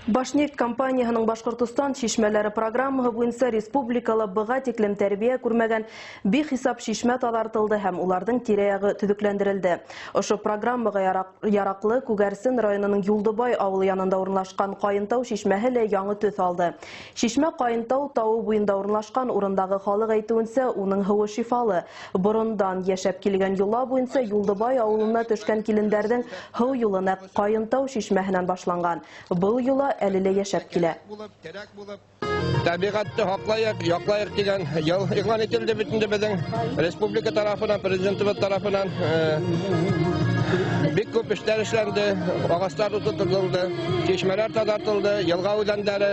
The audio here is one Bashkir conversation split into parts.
Башнефть компанияһының Башҡортостан шишмәләре программаһы буйынса республикала быға тиклем тәрбиә күрмәгән бихисап шишмә таҙартылды һәм уларҙың тирә-яғы төҙөкләндерелде. Ошо программаға яраҡлы Күгәрсен районының Юлдыбай ауылы янында урынлашҡан Ҡайынтау шишмәһе лә яңы төҫ алды. Шишмә Ҡайынтау тауы буйында урынлашҡан урындағы халыҡ әйтеүенсә, уның һыуы шифалы. Борондан йәшәп килгән йола буйынса Юлдыбай ауылына төшкән килендәрҙең һыу юлы нәҡ Ҡайынтау шишмәһенән башланған. Был йола әле лә йәшәп килә. Тәбиғәтте һаҡлайыҡ, яҡлайыҡ тигән йыл иғлан ителде бит инде беҙҙең республика тарафынан, президентыбыҙ тарафынан. Бик күп эштәр эшләнде, ағастар ултыртылды, шишмәләр таҙартылды, йылға үҙәндәре.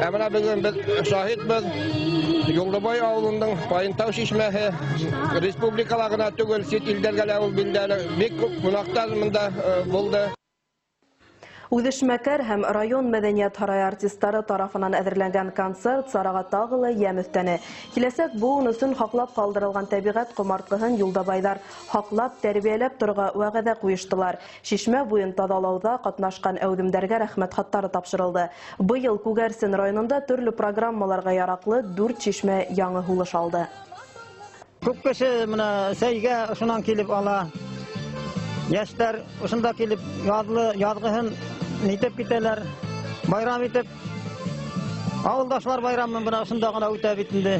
Ә бына бөгөн беҙ шаһитбыҙ, Юлдыбай ауылының Ҡайынтау шишмәһе республикала ғына түгел, сит илдәргә лә ул билдәле. Бик күп ҡунаҡтар бында булды. Үҙешмәкәр һәм район мәҙәниәт һарайы артистары тарафынан әҙерләнгән концерт сараға тағы ла йәм өҫтәне. Киләсәк быуын өсөн һаҡлап ҡалдырылған тәбиғәт ҡомартҡыһын юлдабайҙар һаҡлап, тәрбиәләп торорға вәғәҙә ҡуйыштылар. Шишмә буйын таҙалауҙа ҡатнашҡан әүҙемдәргә рәхмәт хаттары тапшырылды. Быйыл Күгәрсен районында төрлө программаларға яраҡлы 4 шишмә яңы һулыш алды. Күп кеше бына сәйгә ошонан килеп ала. Йәштәр ошонда килеп яҙғыһын нитеп китәләр, байрам итеп. Ауылдашлар байрамын бына ошонда ғына үтә бит инде.